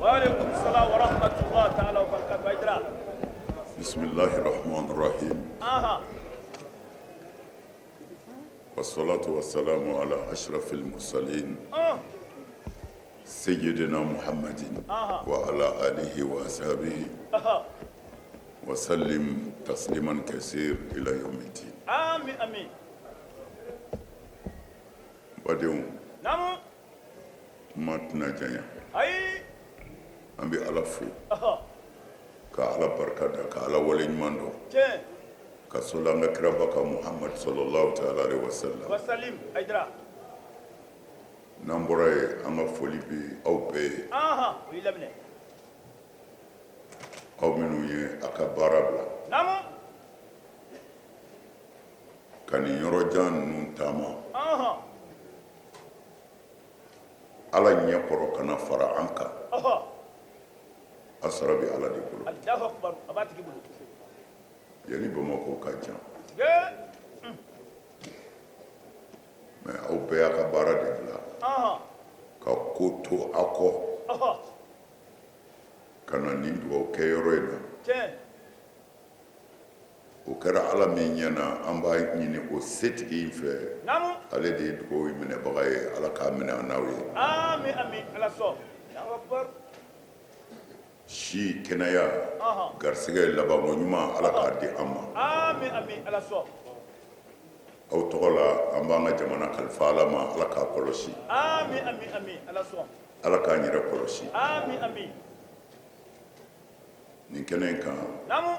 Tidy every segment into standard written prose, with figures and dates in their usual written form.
Waaleykum salaam wa rahmatulah ta'ala wa barakatuh. Hayidara. Bisimilahi rahman rahim. Ahan. Wasalatu wasalamu ala ashrafil mursalin. Seyyidina Muhammadin. Ahan. Wa ala alihi wa ashabihi. Ahan. Wa sallim tasliman kasir ila yawmiddin. Ami ami. Badenw, Naamu. kuma tɛna janya. Ayi. An bɛ Ala fo. Ɔhɔ. Ka Ala barika da, ka Ala waleɲuman dɔn. Tiɲɛ. Ka sɔli an ka kiraba kan Muhamad sallallahu taala alaihi wa sallam. Wa salim. Hayidara. N'an bɔra yen, an ka foli bɛ aw bɛɛ ye. Ahan. O y'i laminɛ. Aw minnu ye a ka baara bila. Naamu. Ka nin yɔrɔjan ninnu taama. Ahan. Ala ɲɛ kɔrɔ ka na fara an kan. Ɔhɔ. A sara bɛ Ala de bolo. Alahu akibaru. A b'a tigi bolo. Yan ni Bamakɔ ka jan. Tiɲɛ. Mais aw bɛɛ y'a ka baara de bila. Ahan. Ka ko to aw kɔ. Ɔhɔ. Ka na nin dugawu kɛ yɔrɔ in na. Tiɲɛ. O kɛra Ala min ɲɛ na, an b'a ɲini o setigi in fɛ. Naamu. Ale de ye dugawu in minɛbaga ye, Ala k'a minɛ an n'aw ye. Ami ami. Ala sɔn. Alahu akibaru. Si, kɛnɛya, Ɔhɔn. garisɛgɛ, labanko ɲuman, Ala k'a di an ma. Ami ami. Ala sɔn. Aw tɔgɔ la, an b'an ka jamana kalifa Ala ma, Ala k'a kɔlɔsi. Ami ami ami. Ala sɔn. Ala k'an yɛrɛ kɔlɔsi. Ami ami. Nin kɛnɛ in kan, Naamu.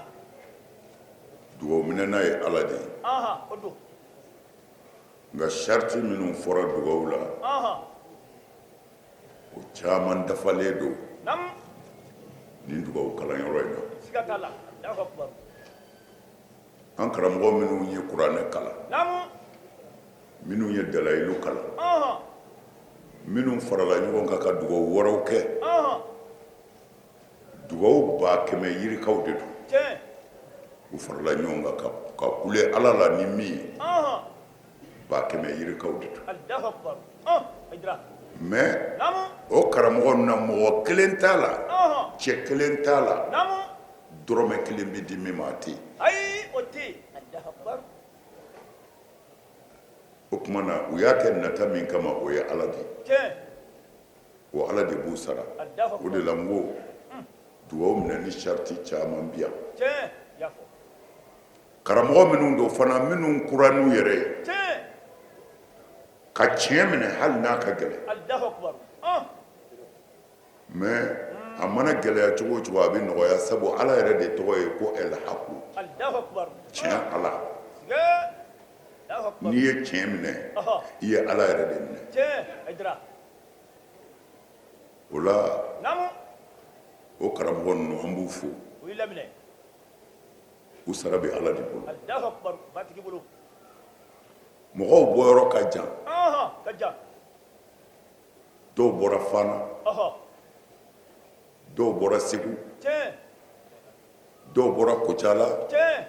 dugawu minɛna ye Ala de ye. Ahan, o don. Nka sariti minnu fɔra dugawu la, Ahan. o caman dafalen don Naamu. nin dugawu kalanyɔrɔ in na. Siga t'a la. Alahu akibaru. An karamɔgɔ minnu ye kuranɛ kalan, Naamu. minnu ye dalayilu kalan, Ahan. minnu farala ɲɔgɔn kan ka dugawu wɛrɛw kɛ, Ahan. dugawu 100 yirikaw de don. Tiɲɛ. U farala ɲɔgɔn kan ka kule Ala la ni min ye, Ahan. 100 yirikaw de don. Alahu akibaru. Ɔn, Hayidara. Mais Naamu. o karamɔgɔ ninnu na, mɔgɔ kelen t'a la, Ahan. cɛ kelen t'a la, Naamu. dɔrɔmɛ kelen bɛ di min ma, a tɛ yen. Ayi, o tɛ yen. Alahu akibaru. O tuma na, u y'a kɛ nata min kama, o ye Ala de ye. Tiɲɛ. O Ala de b'u sara. Alahu O de la n ko dugawu minɛ ni sariti caman bi yan. Tiɲɛ. I y'a fɔ. Karamɔgɔ minnu don fana, minnu kura n'u yɛrɛ ye. Tiɲɛ. Ka tiɲɛ minɛ hali n'a ka gɛlɛn. Alahu akibaru. Ɔn. Mais a mana gɛlɛya cogo o cogo, a bɛ nɔgɔya, sabu Ala yɛrɛ de tɔgɔ ye ko El Haku. Alahu akibaru. Tiɲɛ Ala. Siga. Alahu akibaru. N'i ye tiɲɛ minɛ, Ɔhɔ. i ye Ala yɛrɛ de minɛ. Tiɲɛ. Hayidara. O la, Naamu. o karamɔgɔ ninnu, an b'u fo. O y'i laminɛ. U sara bɛ Ala de bolo. Alahu akibaru. B'a tigi bolo. Mɔgɔw bɔyɔrɔ ka jan. Ɔhɔn, ka jan. Dɔw bɔra Fana. Ɔhɔ. Dɔw bɔra Segu. Tiɲɛ. Dɔw bɔra Kocala. Tiɲɛ.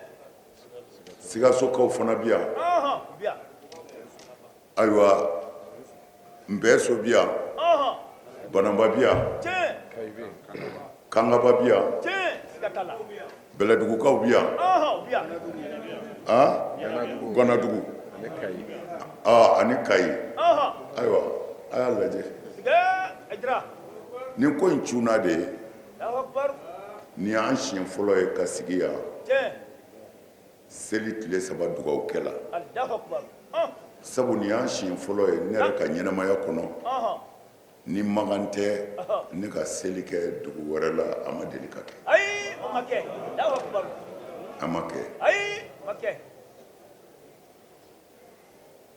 Sikasokaw fana bi yan. Ɔhɔn, u bi yan. Ayiwa, Nbɛso bi yan. Ɔhɔn. Banamba bi yan. Tiɲɛ. Kangaba bi yan. Tiɲɛ, siga t'a la. Bɛlɛdugukaw bi yan. Ɔhɔn, u bi yan. Han, Ganadugu. Aa, ani Kayi. Ɔhɔn. Ayiwa, a y'a lajɛ. Siga, Hayidara. Nin ko in cunna de ye. Alahu akibaru. Nin y'an siɲɛ fɔlɔ ye ka sigi yan. Tiɲɛ. Seli tile 3 dugawu kɛ la. Alahu akibaru. Ɔn. Sabu nin y'an siɲɛ fɔlɔ ye ne yɛrɛ ka ɲɛnamaya kɔnɔ. Ɔhɔn. Ni makan tɛ, ne ka seli kɛ dugu wɛrɛ la, a ma deli ka kɛ. Ayi, o ma kɛ. Alahu akibaru. A ma kɛ. Ayi, o ma kɛ.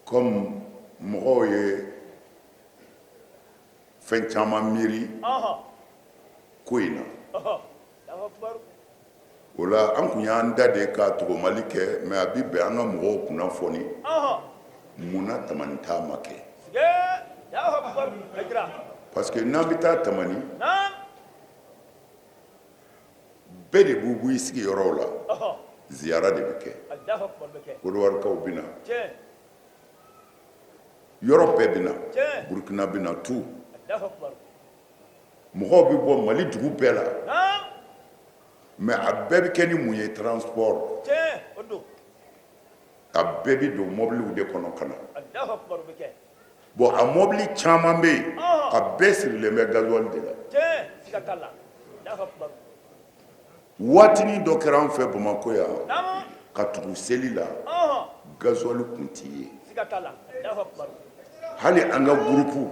Comme mɔgɔw ye fɛn caman miiri Ɔhɔn. ko in na. Ɔhɔ. Alahu akibaru. O la, an kun y'an da de ka tɔgɔmali kɛ, mais a bɛ bɛn an ka mɔgɔw kunnafoni. Ɔhɔn. Munna Tamani ta ma kɛ? Siga. Alahu akibaru. Hayidara. Parce que n'an bɛ taa Tamani, Naam. bɛɛ de b'u b'i sigiyɔrɔw la. Ɔhɔ. Ziyara de bɛ kɛ. Alahu akibaru bɛ kɛ. Kodiwarikaw bɛ na. Tiɲɛ. Yɔrɔ bɛɛ bɛ na. Tiɲɛ. Burukina bɛ na tout. Alahu akibaru. Mɔgɔw bɛ bɔ Mali dugu bɛɛ la, mais a bɛɛ bɛ kɛ ni mun ye? Transport. A bɛɛ bɛ don mɔbiliw de kɔnɔ ka na. Bon, a mɔbili caman bɛ yen, a bɛɛ sirilen bɛ gasoil de la. Waatinin dɔ kɛra an fɛ Bamakɔ yan, ka tugu seli la, gasoil tun tɛ ye. Hali an ka groupe,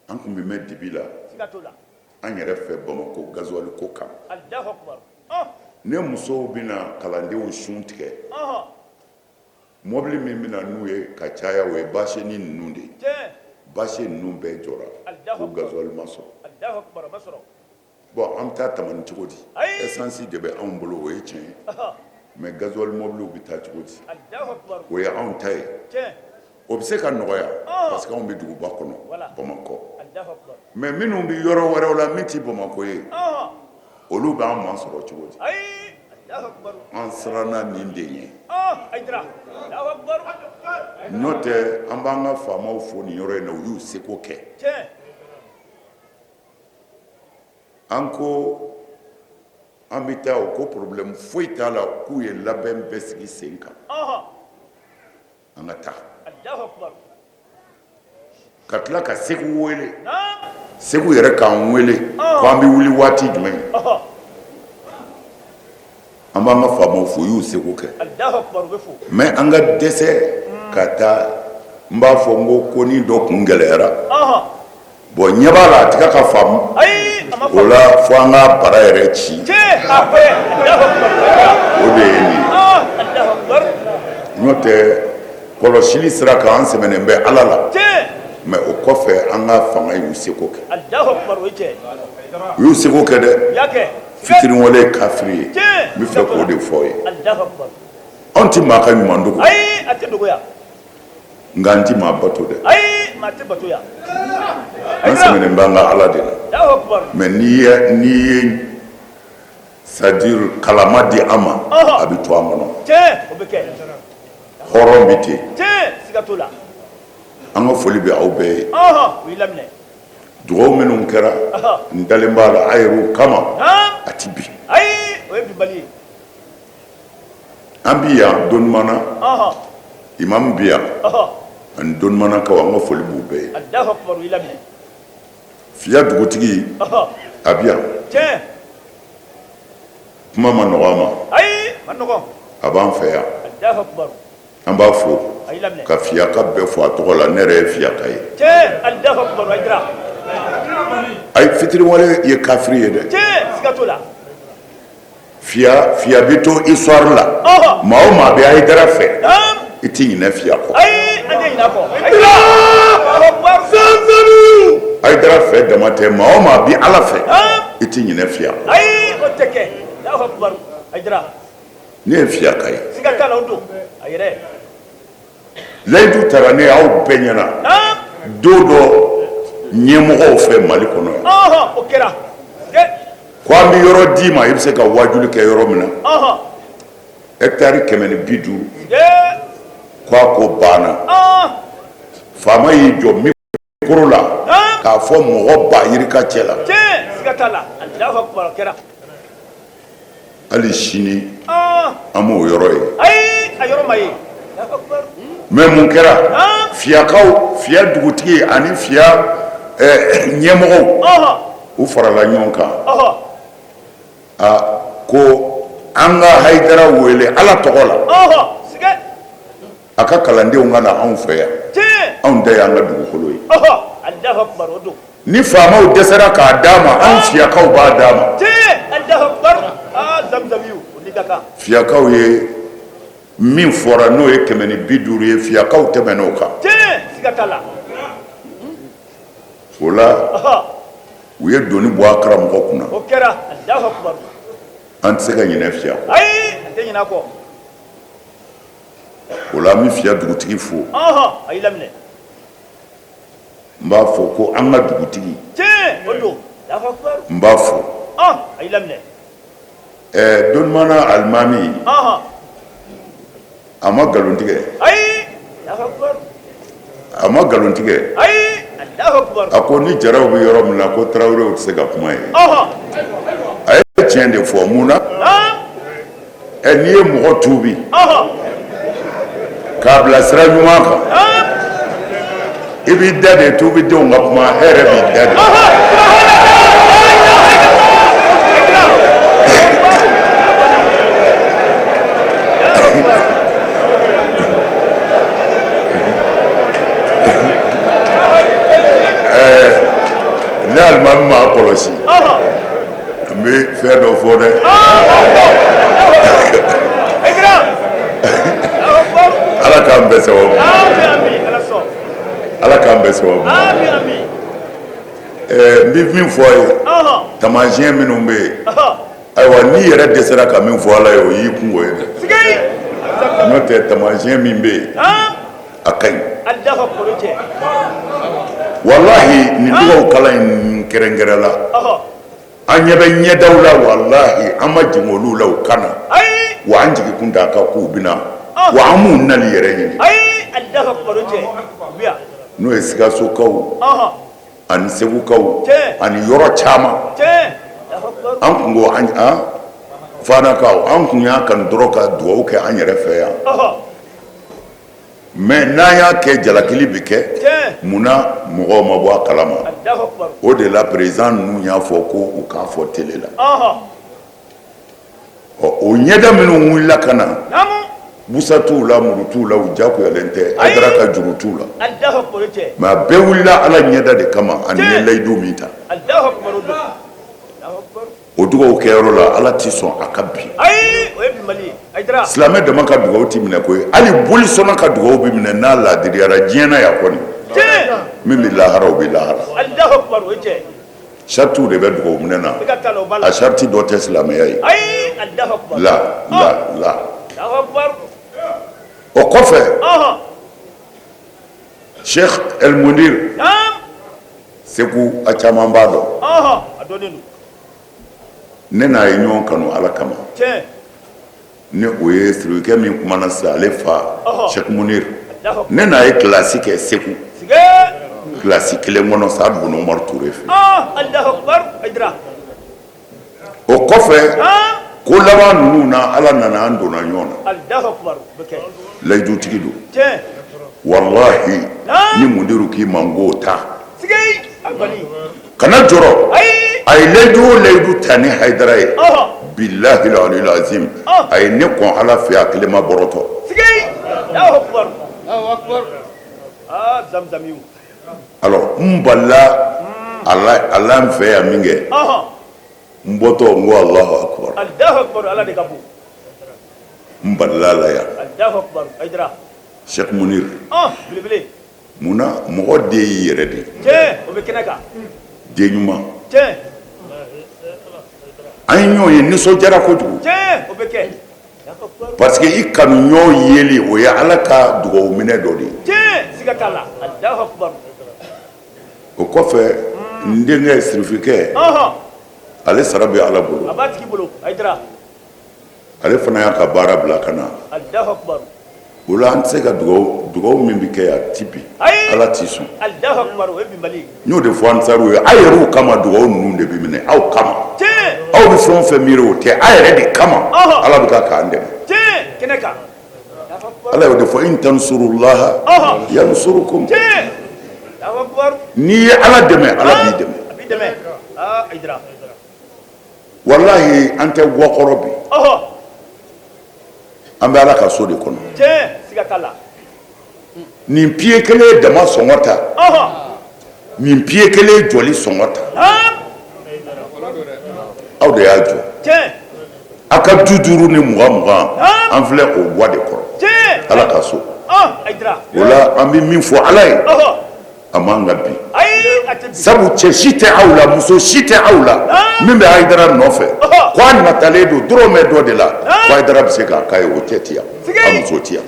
an tun bɛ mɛn dibi la an yɛrɛ fɛ Bamakɔ gasoil ko kan. Ne musow bɛna kalandenw sun tigɛ, mɔbili min bɛ na n'u ye ka caya, o ye baseni ninnu de ye. Bâche ninnu bɛɛ jɔra ko gasoil ma sɔrɔ. Bon, an bɛ taa Tamani cogo di? Essence de bɛ anw bolo, o ye tiɲɛ ye, mais gasoil mɔbiliw bɛ taa cogo di? O ye anw ta ye, o bɛ se ka nɔgɔya parce que anw bɛ duguba kɔnɔ Bamakɔ, mais minnu bɛ yɔrɔ wɛrɛw la min tɛ Bamakɔ ye, olu b'an masɔrɔ cogo di? An siranna nin de ɲɛ. N'o tɛ, an b'an ka faamaw fo nin yɔrɔ in na, u y'u seko kɛ. An ko an bɛ taa, o ko problème foyi t'a la, k'u ye labɛn bɛɛ sigi sen kan, an ka taa. Ka tila ka Segu wele, Segu yɛrɛ k'an wele ko an bɛ wuli waati jumɛn. An b'an ka faamaw fo, u y'u seko kɛ, mais an ka dɛsɛ ka taa. N b'a fɔ n ko ko ni dɔ kun gɛlɛyara. Bon, ɲɛ b'a la, a tɛ ka faamu o la, fo an ka bara yɛrɛ ci. O de ye nin ye. N'o tɛ, kɔlɔsili sira kan, an sɛmɛnen bɛ Ala la, mais o kɔfɛ, an ka fanga y'u seko kɛ, u y'u seko kɛ dɛ. Fitiriwale ye kafiri ye, n bɛ fɛ k'o de fɔ ye. Anw tɛ maa ka ɲuman dogo, nka an tɛ maa bato dɛ. An sɛmɛnen b'an ka Ala de la, mais n'i ye, c'est à dire, kalama di an ma, a bɛ to an kɔnɔ. Hɔrɔn bɛ ten. An ka foli bɛ aw bɛɛ ye. Dugawu minnu kɛra, n dalen b'a la, a yɛrɛw kama, a tɛ bin. An bi yan Donimana, imam bi yan ani Donimanakaw, an ka foli b'u bɛɛ ye. Fiya dugutigi, a bi yan. Kuma ma nɔgɔ a ma, a b'an fɛ yan, an b'a fo ka fiyaka bɛɛ fo a tɔgɔ la. Ne yɛrɛ ye fiyaka ye. Ayi, fitiriwale ye kafiri ye dɛ. Fiya, fiya bɛ to histoire la. Maa o maa bɛ Hayidara fɛ, i tɛ ɲinɛ fiya kɔ. Hayidara fɛ dama tɛ, maa o maa bɛ Ala fɛ, i tɛ ɲinɛ fiya kɔ. Ne ye fiyaka ye. Layidu tara ne aw bɛɛ ɲɛna don dɔ ɲɛmɔgɔw fɛ Mali kɔnɔ yan, ko an bɛ yɔrɔ d'i ma, i bɛ se ka wajuli kɛ yɔrɔ min na, hectare 150. Ko a ko banna. Faama y'i jɔ micro la k'a fɔ mɔgɔ ba yirika cɛ la. Hali sini, an m'o yɔrɔ ye. Mais mun kɛra? Fiyakaw, fiya dugutigi ani fiya ɲɛmɔgɔw, u farala ɲɔgɔn kan a ko an ka Hayidara wele Ala tɔgɔ la, a ka kalandenw ka na anw fɛ yan, anw ta y'an ka dugukolo ye. Ni faamaw dɛsɛra k'a d'a ma, anw fiyakaw b'a d'a ma. Fiyakaw ye min fɔra, n'o ye 150 ye, fiyakaw tɛmɛn'o kan. O la, u ye doni bɔ a karamɔgɔ kunna. An tɛ se ka ɲinɛ fiya kɔ. O la, an bɛ fiya dugutigi fo. N b'a fɔ ko an ka dugutigi, n b'a fo. Donimana alimami, a ma nkalon tigɛ, a ma nkalon tigɛ. A ko ni Jaraw bɛ yɔrɔ min na ko Tarawelew tɛ se ka kuma yen. A ye tiɲɛ de fɔ mun na? Ɛ n'i ye mɔgɔ tuubi k'a bila sira ɲuman kan, i b'i da de tuubidenw ka kuma, e yɛrɛ b'i da de. Ne alimami m'a kɔlɔsi, n bɛ fɛn dɔ fɔ dɛ. Ala k'an bɛɛ sababu, Ala k'an bɛɛ sababu. N bɛ min fɔ a ye, taamasiyɛn minnu bɛ yen, ayiwa, n'i yɛrɛ dɛsɛra ka min fɔ Ala ye, o y'i kunko ye dɛ. N'o tɛ, taamasiyɛn min bɛ yen, a ka ɲi walahi. Nin dugawu kalan in kɛrɛnkɛrɛn la, an ɲɛ bɛ ɲɛdaw la, walahi, an ma jigin olu la u ka na wa, an jigi kun t'a kan k'u bɛna wa, an m'u nali yɛrɛ ɲini. N'o ye Sikasokaw ani Segukaw ani yɔrɔ caman, an kun ko an Fanakaw, an kun y'a kanu dɔrɔn ka dugawu kɛ an yɛrɛ fɛ yan. Mais n'an y'a kɛ, jalakili bɛ kɛ. Munna mɔgɔw ma bɔ a kalama? O de la président ninnu y'a fɔ ko u k'a fɔ télé la. Ɔ, o ɲɛda minnu wulila ka na, busa t'u la, muru t'u la, u jagoyalen tɛ, Hayidara ka juru t'u la, mais a bɛɛ wulila Ala ɲɛda de kama ani ye layidu min ta. O dugawu kɛyɔrɔ la, Ala tɛ sɔn a ka bin. Silamɛ dama ka dugawu tɛ minɛ koyi, hali bolisɔnna ka dugawu bɛ minɛ n'a laadiriyara diɲɛ na yan kɔni. Min bɛ lahara, o bɛ lahara. Saritiw de bɛ dugawu minɛ na, a sariti dɔ tɛ silamɛya ye. La la la, o kɔfɛ, Sheikh El Munir Segu, a caman b'a dɔn, ne n'a ye ɲɔgɔn kanu Ala kama. Ni o ye sirikɛ min kumana sisan, ale fa Sheikh Munir, ne n'a ye kilasi kɛ Segu, kilasi kelen kɔnɔ, Saadu bun Umaru Ture fɛ. O kɔfɛ, ko laban ninnu na, Ala nana an donna ɲɔgɔn na. Layidutigi don, walahi. Ni Mundiru k'i ma n k'o ta, kana jɔrɔ. A ye layidu o layidu ta ni Hayidara ye, bilahi aliyul azim, a ye ne kɔn Ala fɛ, a kelen ma bɔrɔtɔ. Alors, n balila a la n fɛ yan min kɛ, n bɔtɔ n ko Alahu akubar. N balila a la yan. Cheikh Munir, munna mɔgɔ den y'i yɛrɛ de ye, den ɲuman. An ye ɲɔgɔn ye, nisɔndiyara kojugu, parce que i kanu ɲɔgɔn yeli, o ye Ala ka dugawu minɛ dɔ de ye. O kɔfɛ, n denkɛ sirifikɛ, ale sara bɛ Ala bolo. Ale fana y'a ka baara bila ka na. O la an tɛ se ka dugawu min bɛ kɛ yan ti bi, Ala t'i sɔn. N y'o de fɔ ansaruw ye, aw yɛrɛw kama dugawu ninnu de bɛ minɛ aw kama. Aw bɛ fɛn o fɛn miiri, o tɛ, aw yɛrɛ de kama Ala bɛ ka k'an dɛmɛ. Ala y'o de fɔ: in tansurullaha yansurukum. N'i ye Ala dɛmɛ, Ala b'i dɛmɛ. Walahi, an tɛ gakɔrɔ bi, an bɛ Ala ka so de kɔnɔ. Nin pied kelen dama sɔngɔ ta, nin pied kelen jɔli sɔngɔ ta, aw de y'a jɔ. Aw ka 50 ni 20 20, an filɛ o gwa de kɔrɔ, Ala ka so. O la an bɛ min fɔ Ala ye, a man ka bin, sabu cɛ si tɛ aw la, muso si tɛ aw la min bɛ Hayidara nɔfɛ ko a natalen don dɔrɔmɛ dɔ de la ko Hayidara bɛ se k'a k'a ye. O cɛ ti yan, a muso ti yan.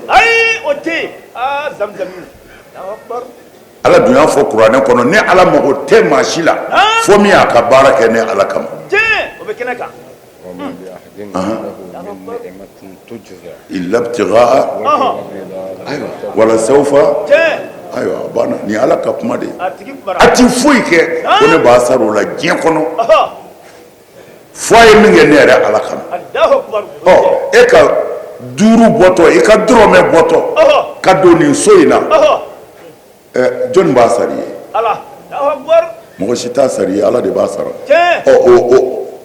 Ala dun y'a fɔ kuranɛ kɔnɔ: ne Ala mago tɛ maa si la fo min y'a ka baara kɛ ne Ala kama. Illa ibtighaa ayiwa wala sawfa. Ayiwa, a banna. Nin ye Ala ka kuma de ye. A ti foyi kɛ ko ne b'a sara o la diɲɛ kɔnɔ, fo a ye min kɛ ne yɛrɛ Ala kama. Ɔ, e ka duuru bɔtɔ, i ka dɔrɔmɛ bɔtɔ ka don nin so in na, ɛ, jɔnni b'a sara i ye? Mɔgɔ si t'a sara i ye, Ala de b'a sara. Ɔ,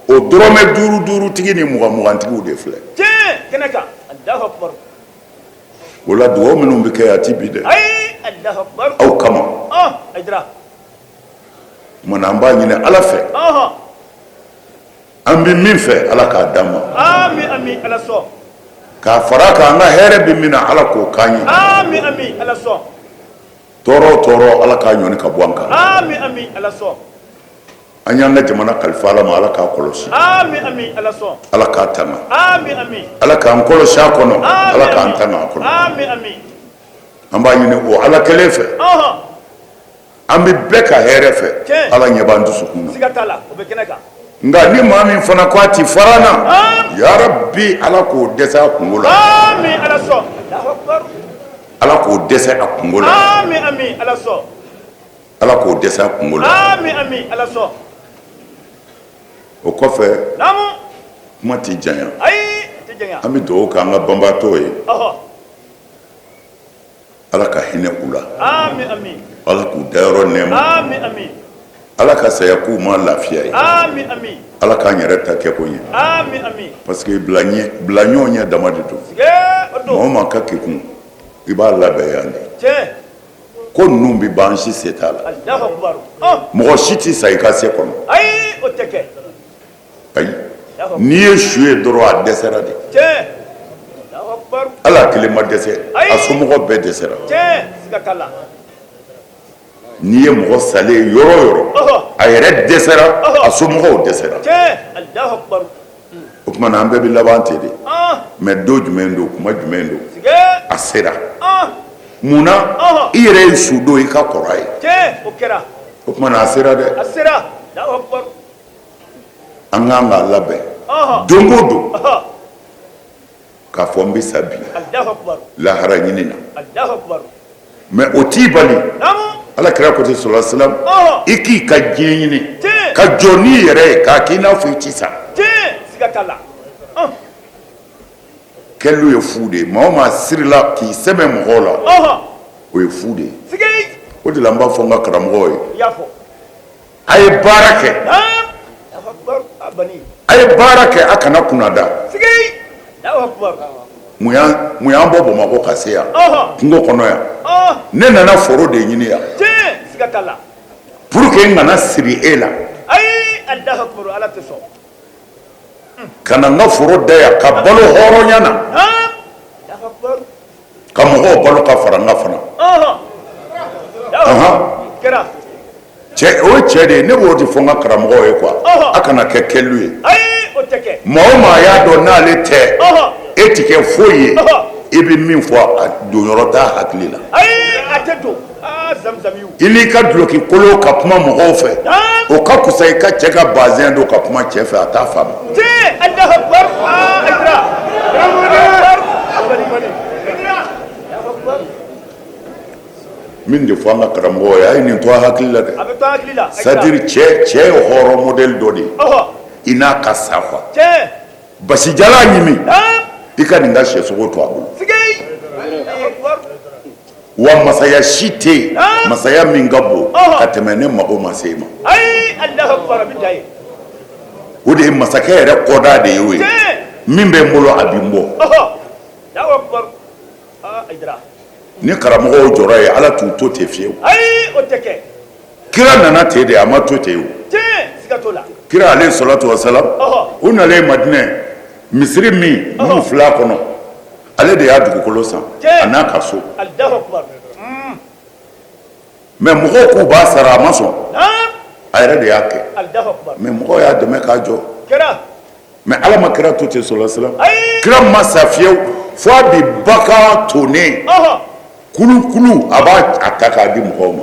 o dɔrɔmɛ duuru duuru tigi ni mugan mugan tigiw de filɛ. O la, dugawu minnu bɛ kɛ, a ti bi dɛ, aw kama. Tuma na, an b'a ɲini Ala fɛ, an bɛ min fɛ, Ala k'a d'an ma, k'a fara kan, an ka hɛrɛ bɛ min na, Ala k'o k'an ye. Tɔɔrɔ o tɔɔrɔ, Ala k'a ɲɔni ka bɔ an kan. An y'an ka jamana kalifa Ala ma, Ala k'a kɔlɔsi, Ala k'a tanga, Ala k'an kɔlɔsi a kɔnɔ, Ala k'an tanga a kɔnɔ. An b'a ɲini o Ala kelen fɛ. An bɛ bɛɛ ka hɛrɛ fɛ, Ala ɲɛ b'an dusukun na. Nka ni maa min fana ko a ti fara an na, yarabi, Ala k'o dɛsɛ a kunko la, Ala k'o dɛsɛ a kunko la, Ala k'o dɛsɛ a kunko la. O kɔfɛ, kuma tɛ janya, an bɛ dugawu k'an ka banbaatɔw ye. Ala ka hinɛ u la, Ala k'u dayɔrɔ nɛɛma, Ala ka saya k'u ma lafiya ye, Ala k'an yɛrɛ ta kɛ ko ɲɛ, parce que bila ɲɔgɔn ɲɛ dama de don. Mɔgɔ o maa ka kekun, i b'a labɛn yan de. Ko ninnu bɛ ban, si se t'a la. Mɔgɔ si tɛ sa i ka se kɔnɔ, ayi. N'i ye su ye dɔrɔn, a dɛsɛra de. Ala kelen ma dɛsɛ, a somɔgɔ bɛɛ dɛsɛra. N'i ye mɔgɔ salen yɔrɔ o yɔrɔ, a yɛrɛ dɛsɛra, a somɔgɔw dɛsɛra. O tuma na, an bɛɛ bɛ laban ten de. Mais don jumɛn don, kuma jumɛn don, a sera mun na? I yɛrɛ ye su don i ka kɔrɔ a ye. O tuma na, a sera dɛ. An kan k'a labɛn don o don k'a fɔ n bɛ sa bi lahara ɲini na. Mais o t'i bali, Ala kira ko ten, sɔlɔ salam, i k'i ka diɲɛ ɲini ka jɔ n'i yɛrɛ ye, k'a k'i n'a fɔ i ti sa. Kɛlu ye fu de ye. Maa o maa sirila k'i sɛmɛ mɔgɔw la, o ye fu de ye. O de la, n b'a fɔ n ka karamɔgɔw ye, a ye baara kɛ, a ye baara kɛ, a kana kunnada. Mun y'an bɔ Bamakɔ ka se yan, kungo kɔnɔ yan? Ne nana foro de ɲini yan pour que n kana siri e la, ka na n ka foro da yan, ka balo hɔrɔnya na, ka mɔgɔw balo ka fara n kan fana. Cɛ, o ye cɛ de ye. Ne b'o de fɔ n ka karamɔgɔw ye quoi, a kana kɛ kɛlu ye. Maa o maa y'a dɔn n'ale tɛ, e ti kɛ foyi ye. I bɛ min fɔ, a donyɔrɔ t'a hakili la. I n'i ka duloki kolon ka kuma mɔgɔw fɛ, o ka kusa i ka cɛ ka bazɛn don ka kuma cɛ fɛ, a t'a faamu. Min de fɔ an ka karamɔgɔw ye, a ye nin to a hakili la dɛ. C'est à dire, cɛ, cɛ ye hɔrɔn modèle dɔ de ye. I n'a ka sa quoi, basijalan ɲimi, i ka nin ka sɛsogo to a bolo. Wa masaya si tɛ yen, masaya min ka bon ka tɛmɛ ne mago ma se i ma. O de ye masakɛ yɛrɛ kɔda de ye. O ye min bɛ n bolo, a bɛ n bɔ. Ni karamɔgɔw jɔra ye, Ala t'u to ten fiyewu. Kira nana ten de, a ma to ten. O kira, ale salatu wa salam, u nalen Madinɛ, misiri min n'u filɛ a kɔnɔ, ale de y'a dugukolo san, a n'a ka so. Mais mɔgɔw k'u b'a sara, a ma sɔn, a yɛrɛ de y'a kɛ. Mais mɔgɔw y'a dɛmɛ k'a jɔ. Mais Ala ma kira to ten, sɔlɔ salam. Kira ma sa fiyewu fo a bi bagan tonnen kulukulu, a b'a a ta k'a di mɔgɔw ma.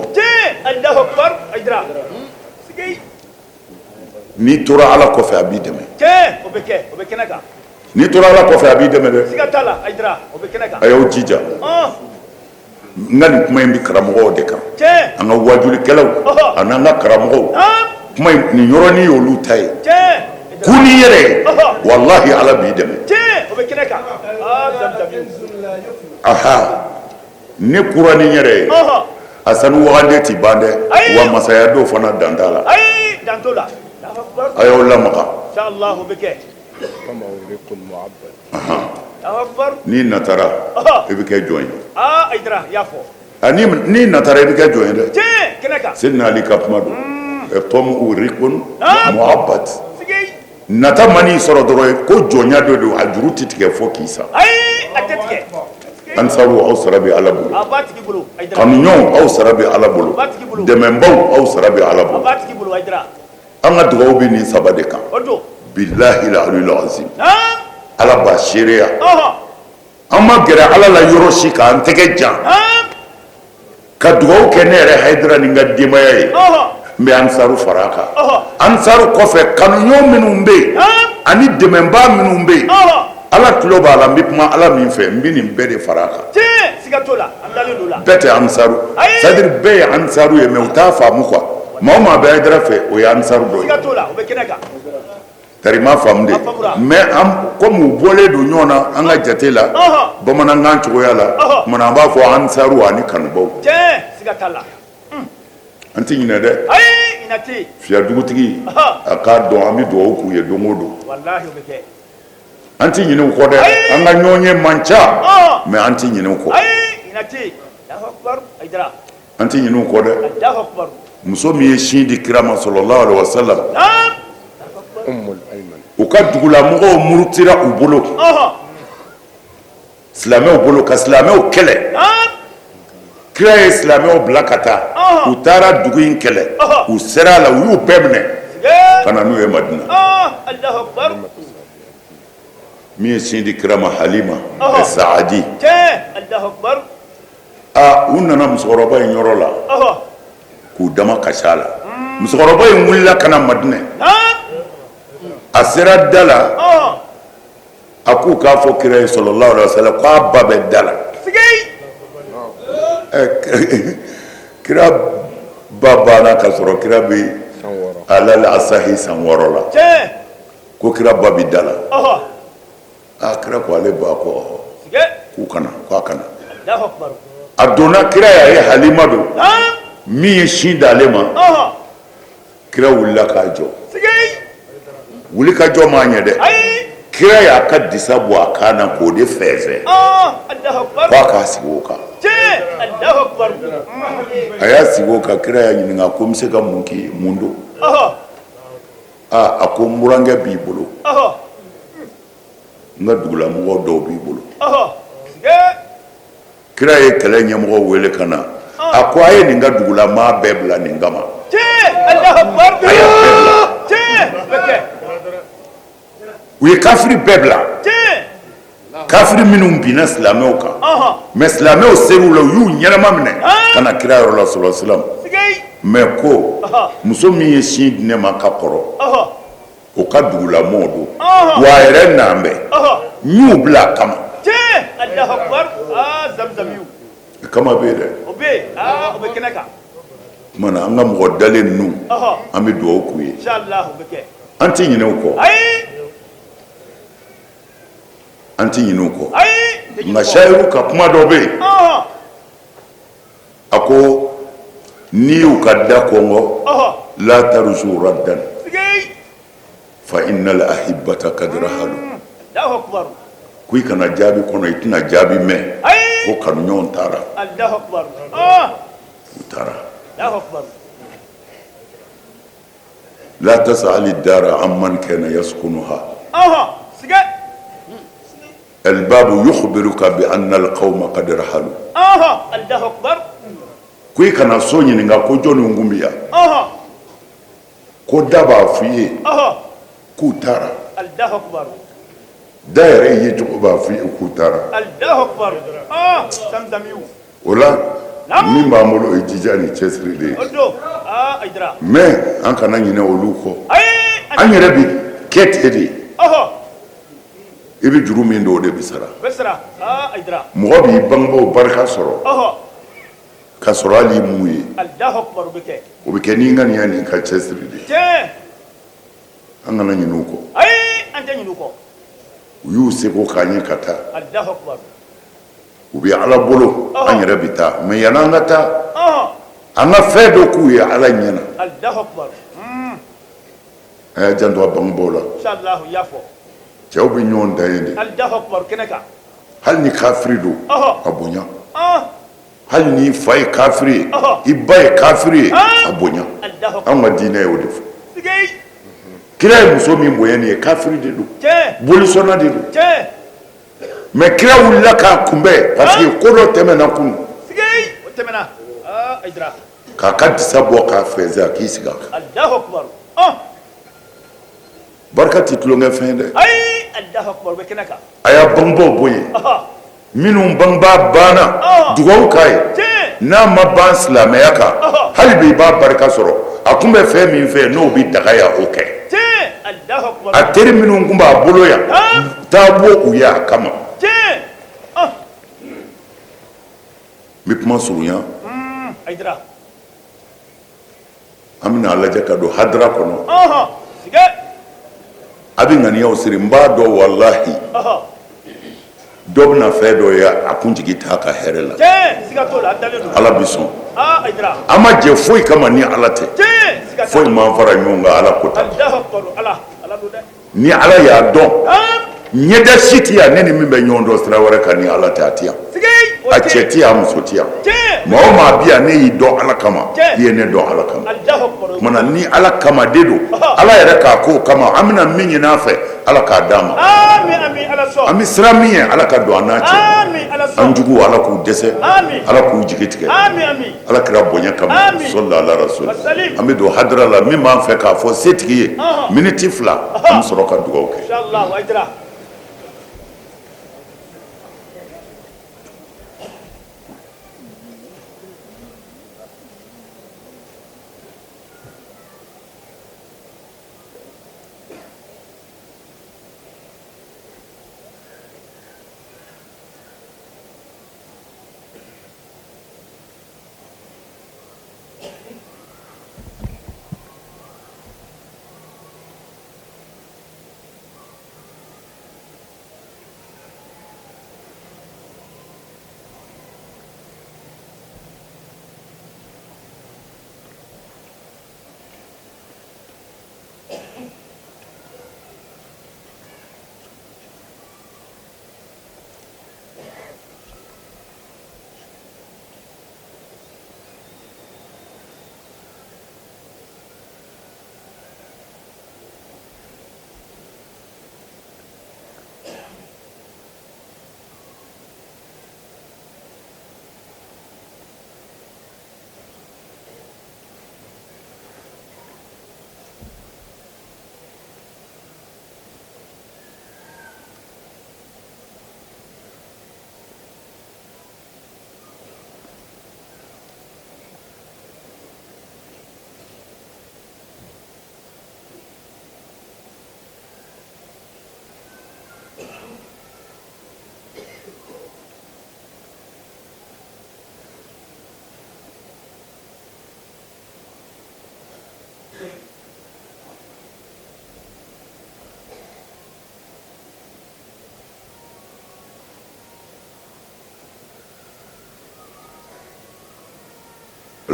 N'i tora Ala kɔfɛ, a b'i dɛmɛ. N'i tora Ala kɔfɛ, a b'i dɛmɛ dɛ. A y'aw jija. N ka nin kuma in bɛ karamɔgɔw de kan, an ka wajulikɛlaw ani an ka karamɔgɔw. Kuma in, nin yɔrɔnin y'olu ta ye. Kun n'i yɛrɛ ye, walahi, Ala b'i dɛmɛ. Aha, ne kura ni yɛrɛ ye, a sanu wagande ti ban dɛ, wa masaya dɔw fana dan t'a la. A y'aw lamaga. N'i natara, i bɛ kɛ jɔn ye. N'i natara, i bɛ kɛ jɔn ye dɛ. Seydina Ali ka kuma don. Tɔmu rikun muabad, nata man'i sɔrɔ dɔrɔn, ko jɔnya dɔ don, a juru tɛ tigɛ fo k'i sa. Ansaru, aw sara bɛ Ala bolo. Kanuɲɔgɔnw, aw sara bɛ Ala bolo. Dɛmɛbaw, aw sara bɛ Ala bolo. An ka dugawu bɛ nin saba de kan. Bilahi aliyul azim, Ala b'a seereya, an ma gɛrɛ Ala la yɔrɔ si k'an tɛgɛ jan ka dugawu kɛ ne yɛrɛ Hayidara ni n ka denbaya ye. N bɛ ansaru fara a kan. Ansaru kɔfɛ, kanuɲɔgɔn minnu bɛ yen ani dɛmɛbaa minnu bɛ yen, Ala tulo b'a la, n bɛ kuma Ala min fɛ, n bɛ nin bɛɛ de fara a kan. Bɛɛ tɛ ansaru, c'est à dire bɛɛ ye ansaru ye, mais u t'a faamu quoi. Maa o maa bɛ Hayidara fɛ, o ye ansaru dɔ ye. Tari ma faamu de, mais an comme u bɔlen don ɲɔgɔn na an ka jate la, bamanankan cogoya la, tuma an b'a fɔ ansaru ani kanubaw. An tɛ ɲinɛ dɛ. Fiya dugutigi, a k'a dɔn, an bɛ dugawu k'u ye don o don. An tɛ ɲinɛ u kɔ dɛ. An ka ɲɔgɔn ye man ca, mais an tɛ ɲinɛ u kɔ, an tɛ ɲinɛ u kɔ dɛ. Muso min ye sin di kira ma, sallallahu alaihi wasallam, u ka dugulamɔgɔw murutira u bolo, silamɛw bolo, ka silamɛw kɛlɛ. Kira ye silamɛw bila ka taa, u taara dugu in kɛlɛ, u sera a la, u y'u bɛɛ minɛ ka na n'u ye Madina. Min ye sin di kira ma, Halima Saadi, aa, u nana musokɔrɔba in yɔrɔ la k'u dama kasi a la. Musokɔrɔba in wulila ka na Madinɛ. A sera da la, a k'u k'a fɔ kira ye, sallallahu alaihi wasallam, k'a ba bɛ da la. Kira ba banna ka sɔrɔ kira bɛ alal asahi san 6 la. Ko kira ba bɛ da la. Aa, kira ko ale ba ko ɔhɔ, k'u kana, k'a kana. A donna, kira y'a ye Halima don min ye sin d'ale ma. Kira wulila k'a jɔ. Wuli ka jɔ m'a ɲɛ dɛ. Kira y'a ka disa bɔ a kan na k'o de fɛnsɛn k'a k'a sigi o kan. A y'a sigi o kan. Kira y'a ɲininka ko n bɛ se ka mun k'i ye, mun don? Aa, a ko n burankɛ b'i bolo, n ka dugulamɔgɔ dɔw b'i bolo. Kira ye kɛlɛ ɲɛmɔgɔ wele ka na. A ko a ye nin ka dugulamaa bɛɛ bila nin kama. A y'a bɛɛ bila. U ye kafiri bɛɛ bila, kafiri minnu binna silamɛw kan, mais silamɛw ser'u la, u y'u ɲɛnama minɛ ka na kira yɔrɔ la, sallallahu alaihi wasallam. Mais ko muso min ye sin di ne ma ka kɔrɔ, o ka dugulamɔgɔw don, wa a yɛrɛ nan bɛ, n y'u bila a kama. Kama bɛ yen dɛ. Tuma na, an ka mɔgɔ dalen ninnu, an bɛ dugawu k'u ye, an tɛ ɲinɛ u kɔ, an tɛ ɲinɛ u kɔ. Nka sayiru ka kuma dɔ bɛ yen, a ko n'i y'u ka da kɔngɔ, la tarju raddan fa innal ahibbata kad rahalu, ko i kana jaabi kɔnɔ, i tɛna jaabi mɛn, ko kanuɲɔgɔn taara, u taara. La tasali dara amman kana yaskunuha albabu yukhbiruka bi anna alqawma qad rahalu, ko i kana so ɲininka ko jɔnni kun bɛ yan, ko da b'a f'i ye k'u taara. Da yɛrɛ ye cogo b'a f'i ye k'u taara. O la, min b'an bolo, o ye jija ni cɛsiri de ye, mais an kana ɲinɛ olu kɔ. An yɛrɛ bɛ kɛ ten de. I bɛ juru min don, o de bɛ sara. Mɔgɔ b'i bangebaaw barika sɔrɔ. K'a sɔrɔ hali i m'u ye. O bɛ kɛ n'i ŋaniya n'i ka cɛsiri de ye. An kana ɲinɛ u kɔ. Ayi, an tɛ ɲinɛ u kɔ. U y'u seko k'an ye ka taa. U bɛ Ala bolo, an yɛrɛ bɛ taa mais yan'an ka taa, an ka fɛn dɔ k'u ye Ala ɲɛ na. A y'a janto a bangebaaw la. Cɛw bɛ ɲɔgɔn dan yen de. Hali ni kafiri don, a bonya. Hali n'i fa ye kafiri ye, i ba ye kafiri ye, a bonya. Anw ka diinɛ y'o de fɔ. Kira ye muso min bonya nin ye, kafiri de don, bolisɔnna de don. Mais kira wulila k'a kunbɛn parce que ko dɔ tɛmɛna kunun. K'a ka disa bɔ k'a fɛnsɛ a k'i sigi a kan. Barika tɛ tulonkɛ fɛn dɛ. A y'a bangebaaw bonya. Minnu bangebaa banna dugawu k'a ye n'a ma ban silamɛya kan hali bi i b'a barika sɔrɔ a tun bɛ fɛn min fɛ n'o bɛ daga yan o kɛ a teri minnu tun b'a bolo yan taa bɔ u ye a kama n bɛ kuma surunya an bɛna a lajɛ ka don hadara kɔnɔ a bɛ ŋaniyaw siri n b'a dɔn walahi dɔ bɛna fɛn dɔ ye a kun jigi t'a ka hɛrɛ la ala bɛ sɔn an ma jɛ foyi kama ni ala tɛ foyi m'an fara ɲɔgɔn kan ala ko ta ni ala y'a dɔn ɲɛda si tɛ yan ne ni min bɛ ɲɔgɔn dɔn sira wɛrɛ kan ni ala tɛ a tɛ yan a cɛ tɛ yan a muso tɛ yan maa o maa bɛ yan ne y'i dɔn ala kama i ye ne dɔn ala kama tuma na ni ala kama de don ala yɛrɛ k'a k'o kama an bɛna min ɲini a fɛ ala k'a d'an ma an bɛ siran min ɲɛ ala ka don an n'a cɛ an juguw ala k'u dɛsɛ ala k'u jigi tigɛ ala kira bonya kama sɔli ala rasul an bɛ don hadara la min b'an fɛ k'a fɔ setigi ye miniti 2 an bɛ sɔrɔ ka dugawu kɛ.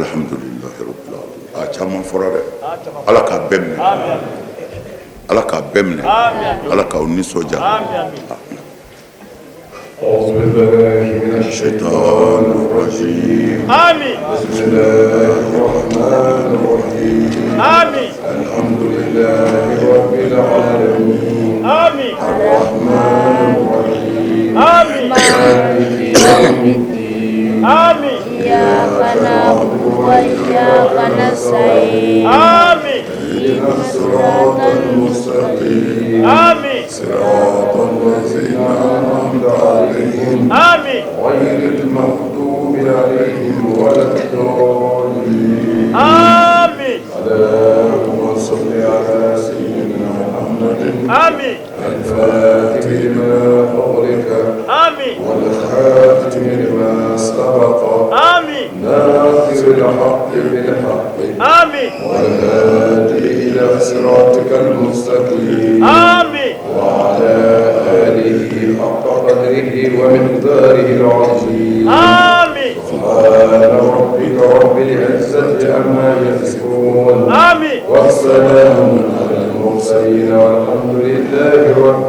Alhamdulilahi rabbil alamin a caman fɔra dɛ ala k'a bɛɛ minɛ ala k'a bɛɛ minɛ ala k'aw nisɔndiya. الشيطان الرجيم آمين بسم الله الرحمن الرحيم آمين الحمد لله رب العالمين آمين الرحمن الرحيم آمين مالك يوم الدين آمين إياك نعبد وإياك نستعين آمين اهدنا الصراط المستقيم آمين صراط الذين أنعمت عليهم آمين غير المغضوب عليهم ولا الضالين آمين اللهم صل على سيدنا محمد آمين الفاتح لما أغلق آمين والخاتم لما سبق آمين ناصر الحق بالحق آمين والهادي إلى صراطك المستقيم آمين وعلى آله حق قدره ومقداره العظيم آمين سبحان ربك رب العزة عما يصفون آمين والسلام على المرسلين والحمد لله رب